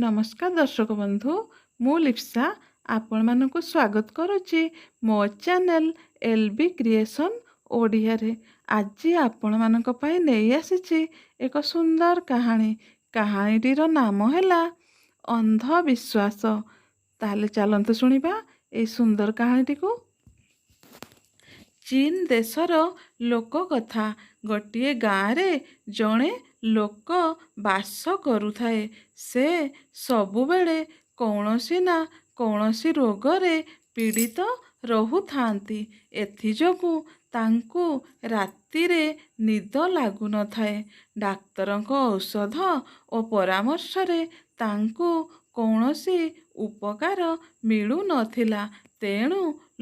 ନମସ୍କାର ଦର୍ଶକ ବନ୍ଧୁ, ମୁଁ ଲିପ୍ସା ଆପଣମାନଙ୍କୁ ସ୍ୱାଗତ କରୁଛି ମୋ ଚ୍ୟାନେଲ୍ ଏଲ୍ ବି କ୍ରିଏସନ୍ ଓଡ଼ିଆରେ। ଆଜି ଆପଣମାନଙ୍କ ପାଇଁ ନେଇ ଆସିଛି ଏକ ସୁନ୍ଦର କାହାଣୀ। କାହାଣୀଟିର ନାମ ହେଲା ଅନ୍ଧବିଶ୍ୱାସ। ତାହେଲେ ଚାଲନ୍ତୁ ଶୁଣିବା ଏଇ ସୁନ୍ଦର କାହାଣୀଟିକୁ। ଚୀନ ଦେଶର ଲୋକକଥା। ଗୋଟିଏ ଗାଁରେ ଜଣେ ଲୋକ ବାସ କରୁଥାଏ। ସେ ସବୁବେଳେ କୌଣସି ନା କୌଣସି ରୋଗରେ ପୀଡ଼ିତ ରହୁଥାନ୍ତି। ଏଥିଯୋଗୁଁ ତାଙ୍କୁ ରାତିରେ ନିଦ ଲାଗୁନଥାଏ। ଡାକ୍ତରଙ୍କ ଔଷଧ ଓ ପରାମର୍ଶରେ ତାଙ୍କୁ କୌଣସି ଉପକାର ମିଳୁନଥିଲା। ତେଣୁ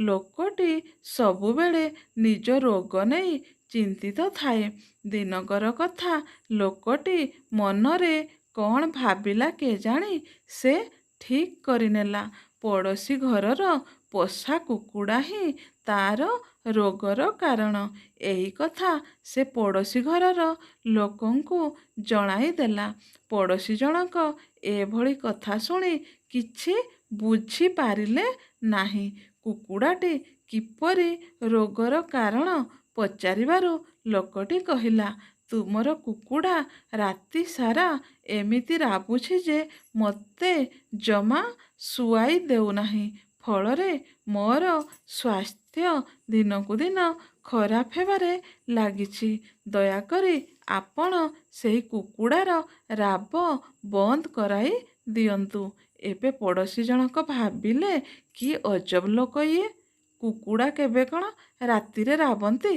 ଲୋକଟି ସବୁବେଳେ ନିଜ ରୋଗ ନେଇ ଚିନ୍ତିତ ଥାଏ। ଦିନକର କଥା, ଲୋକଟି ମନରେ କ'ଣ ଭାବିଲା କେଜାଣି, ସେ ଠିକ୍ କରିନେଲା ପଡ଼ୋଶୀ ଘରର ପୋଷା କୁକୁଡ଼ା ହିଁ ତା'ର ରୋଗର କାରଣ। ଏହି କଥା ସେ ପଡ଼ୋଶୀ ଘରର ଲୋକଙ୍କୁ ଜଣାଇଦେଲା। ପଡ଼ୋଶୀ ଜଣକ ଏଭଳି କଥା ଶୁଣି କିଛି ବୁଝିପାରିଲେ ନାହିଁ। କୁକୁଡ଼ାଟି କିପରି ରୋଗର କାରଣ ପଚାରିବାରୁ ଲୋକଟି କହିଲା, ତୁମର କୁକୁଡ଼ା ରାତି ସାରା ଏମିତି ରାବୁଛି ଯେ ମୋତେ ଜମା ଶୁଆଇ ଦେଉନାହିଁ। ଫଳରେ ମୋର ସ୍ୱାସ୍ଥ୍ୟ ଦିନକୁ ଦିନ ଖରାପ ହେବାରେ ଲାଗିଛି। ଦୟାକରି ଆପଣ ସେହି କୁକୁଡ଼ାର ରାବ ବନ୍ଦ କରାଇ ଦିଅନ୍ତୁ। ଏବେ ପଡ଼ୋଶୀ ଜଣକ ଭାବିଲେ, କି ଅଜବ ଲୋକ ଇଏ! କୁକୁଡ଼ା କେବେ କ'ଣ ରାତିରେ ରାବନ୍ତି?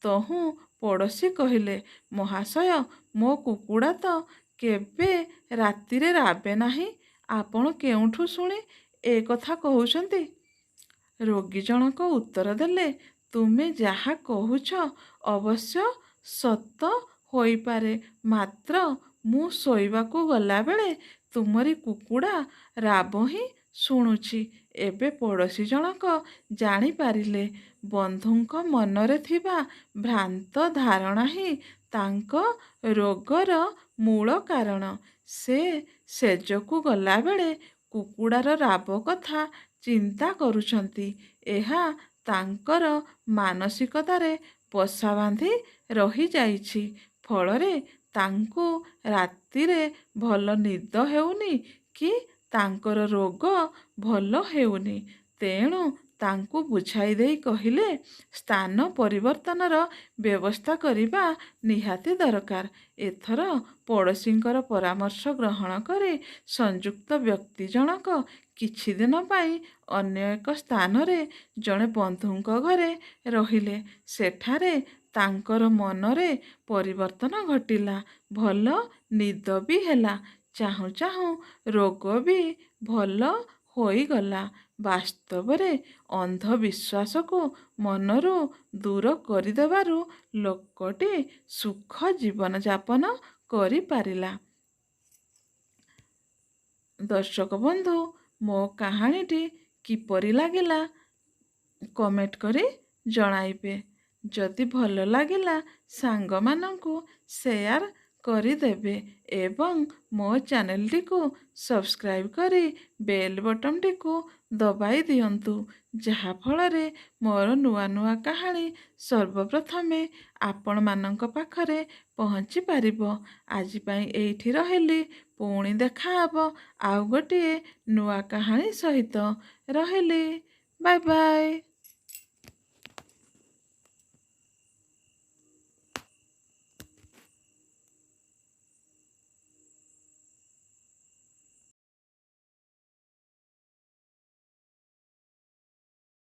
ତହୁଁ ପଡ଼ୋଶୀ କହିଲେ, ମହାଶୟ, ମୋ କୁକୁଡ଼ା ତ କେବେ ରାତିରେ ରାବେ ନାହିଁ। ଆପଣ କେଉଁଠୁ ଶୁଣି ଏ କଥା କହୁଛନ୍ତି? ରୋଗୀ ଜଣକ ଉତ୍ତର ଦେଲେ, ତୁମେ ଯାହା କହୁଛ ଅବଶ୍ୟ ସତ ହୋଇପାରେ, ମାତ୍ର ମୁଁ ଶୋଇବାକୁ ଗଲାବେଳେ ତୁମରି କୁକୁଡ଼ା ରାବ ହିଁ ଶୁଣୁଛି। ଏବେ ପଡ଼ୋଶୀ ଜଣକ ଜାଣିପାରିଲେ, ବନ୍ଧୁଙ୍କ ମନରେ ଥିବା ଭ୍ରାନ୍ତ ଧାରଣା ହିଁ ତାଙ୍କ ରୋଗର ମୂଳ କାରଣ। ସେ ଶେଯକୁ ଗଲାବେଳେ କୁକୁଡ଼ାର ରାବ କଥା ଚିନ୍ତା କରୁଛନ୍ତି। ଏହା ତାଙ୍କର ମାନସିକତାରେ ବସା ବାନ୍ଧି ରହିଯାଇଛି। ଫଳରେ ତାଙ୍କୁ ରାତିରେ ଭଲ ନିଦ ହେଉନି କି ତାଙ୍କର ରୋଗ ଭଲ ହେଉନି। ତେଣୁ ତାଙ୍କୁ ବୁଝାଇ ଦେଇ କହିଲେ, ସ୍ଥାନ ପରିବର୍ତ୍ତନର ବ୍ୟବସ୍ଥା କରିବା ନିହାତି ଦରକାର। ଏଥର ପଡ଼ୋଶୀଙ୍କର ପରାମର୍ଶ ଗ୍ରହଣ କରି ସଂଯୁକ୍ତ ବ୍ୟକ୍ତି ଜଣକ କିଛି ଦିନ ପାଇଁ ଅନ୍ୟ ଏକ ସ୍ଥାନରେ ଜଣେ ବନ୍ଧୁଙ୍କ ଘରେ ରହିଲେ। ସେଠାରେ ତାଙ୍କର ମନରେ ପରିବର୍ତ୍ତନ ଘଟିଲା। ଭଲ ନିଦ ବି ହେଲା। ଚାହୁଁ ଚାହୁଁ ରୋଗ ବି ଭଲ ହୋଇଗଲା। ବାସ୍ତବରେ ଅନ୍ଧବିଶ୍ୱାସକୁ ମନରୁ ଦୂର କରିଦେବାରୁ ଲୋକଟି ସୁଖ ଜୀବନଯାପନ କରିପାରିଲା। ଦର୍ଶକ ବନ୍ଧୁ, ମୋ କାହାଣୀଟି କିପରି ଲାଗିଲା କମେଣ୍ଟ କରି ଜଣାଇବେ। ଯଦି ଭଲ ଲାଗିଲା, ସାଙ୍ଗମାନଙ୍କୁ ସେୟାର କରିଦେବେ ଏବଂ ମୋ ଚ୍ୟାନେଲଟିକୁ ସବସ୍କ୍ରାଇବ୍ କରି ବେଲ୍ ବଟନ୍ଟିକୁ ଦବାଇ ଦିଅନ୍ତୁ, ଯାହାଫଳରେ ମୋର ନୂଆ ନୂଆ କାହାଣୀ ସର୍ବପ୍ରଥମେ ଆପଣମାନଙ୍କ ପାଖରେ ପହଞ୍ଚି ପାରିବ। ଆଜି ପାଇଁ ଏଇଠି ରହିଲି। ପୁଣି ଦେଖାହବ ଆଉ ଗୋଟିଏ ନୂଆ କାହାଣୀ ସହିତ। ରହିଲି, ବାଏ ବାଏ।